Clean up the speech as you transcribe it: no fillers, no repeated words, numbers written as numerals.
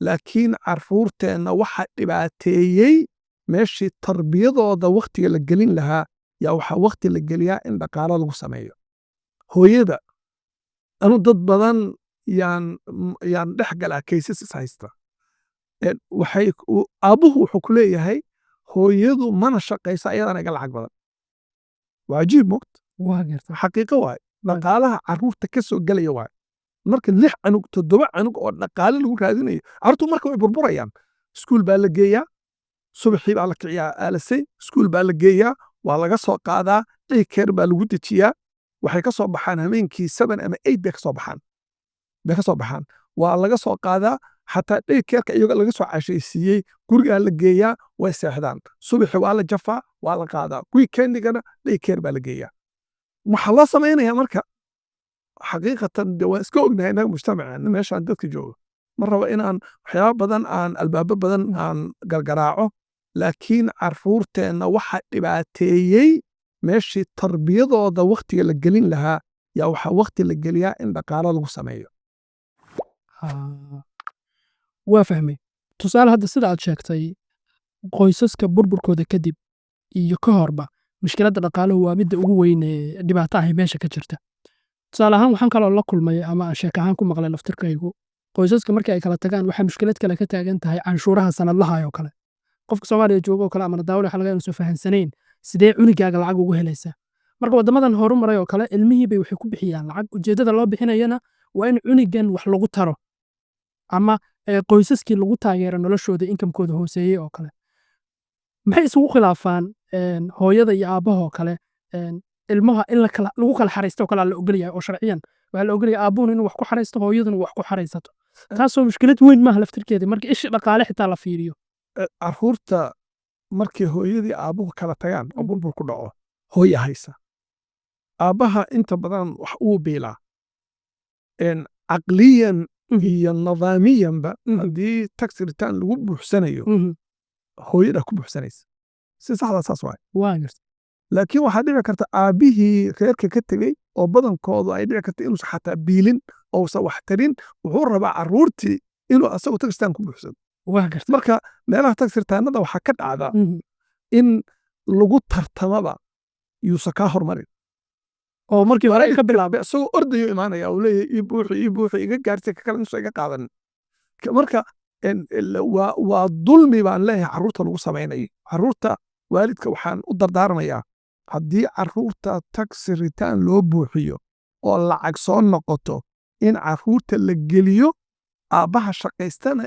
Laakiin carruurteenna waxa dhibaateeyey, meeshii tarbiyadooda wakhtiga la gelin lahaa yaa waxaa wakhti la geliyaa in dhaqaalo lagu sameeyo. Hooyada, anu dad badan yaan dhex galaa, cases is haysta. Waxay aabbuhu wuxuu ku leeyahay, "Hooyadu mana shaqayso, ayadana iga lacag badan." Waa cajiib, mogt? Waa garta. Xaqiiqo waay. Dhaqaalaha carruurta ka soo gelaya waay. Marka lix canug, toddoba canug oo dhaqaale lagu raadinayo, carruurtu marka way burburayaan. Iskuul baa la geeyaa, subaxii baa la kiciyaa, aalasay iskuul baa la geeyaa, waa laga soo qaadaa, daycare baa lagu dejiyaa. Waxay ka soo baxaan habeenkii 7 ama 8 bay ka soo baxaan. Waa laga soo qaadaa, xataa daycareka iyagoo laga soo cashaysiiyey gurigaa la geeyaa, way seexdaan. Subaxii waa la jafaa, waa la qaadaa. Weekendigana daycare baa la geeyaa. Waxaa loo samaynayaa marka xaqiiqatan de waan iska ognahay innaga mujtamaceena meeshaan dadka jooga. Ma rabo inaan waxyaaba badan, aan albaabo badan aan gargaraaco, laakiin carruurteenna waxa dhibaateeyey, meeshii tarbiyadooda wakhtiga la gelin lahaa yaa waxaa wakhti la geliyaa in dhaqaalo lagu sameeyo. Waa fahmay. Tusaale, hadda sida aad sheegtay, qoysaska burburkooda kadib iyo ka horba mushkiladda dhaqaaluhu waa midda ugu weyn ee dhibaato ahi meesha ka jirta. Tusaale ahaan, waxaan kaloo la kulmay ama aan sheeko ahaan ku maqlay laftirkaygu, qoysaska markii ay kala tagaan waxaa mushkilad kale ka taagan tahay canshuuraha sanadlaha oo kale. Qofka Soomaaliya jooga oo kale ama daawada waxa laga yaabaa inuusan fahansanayn sidee cunugaaga lacag ugu helaysaa. Marka waddamadan horumaray oo kale, ilmihii bay waxay ku bixiyaan lacag. Ujeeddada loo bixinayana waa in cunigan wax lagu taro ama qoysaskii lagu taageero noloshooda, incomekooda hooseeyey oo kale. Maxay isugu khilaafaan hooyada iyo aabbaha oo kale? Ilmaha in lagu kala xaraysto oo kale la ogol yahay, oo sharciyan waxaa la ogol yahay aabbuhuna inuu wax ku xaraysto, hooyaduna wax ku xaraysato. Taasoo mushkilad weyn maaha laftirkeeda marka ishi dhaqaale xitaa la fiiriyo? Carruurta markii hooyadii aabbuhu kala tagaan oo burbur ku dhaco, hooya haysa. Aabbaha inta badan wax uu biilaa. Caqliyan iyo nidaamiyanba, haddii tax return lagu buuxsanayo, hooyada ku buuxsanaysa si saxda, saas waay. Waa garta. Laakiin waxaa dhici karta aabbihii reerka ka tegey, oo badankoodu ay dhici karta inuusan xataa biilin ousan wax tarin, wuxuu rabaa carruurtii inuu asagu tax return ku buuxsado. Waa garta. Marka meelaha tax returnada waxaa ka dhacda in lagu tartamaba yuusan kaa hormarin. Oo markii hore ay ka bilaabay. Isagoo ordayo imaanaya, uu leeyahay, "Ii buuxi, ii buuxi, iga gaarsi, ka kale inuusan iga qaadanin." Marka waa dulmi baan leeyahay carruurta lagu samaynayo. Carruurta, waalidka waxaan u dardaarmayaa, haddii carruurta tax return loo buuxiyo oo lacag soo noqoto, in carruurta la geliyo, aabbaha shaqaystana.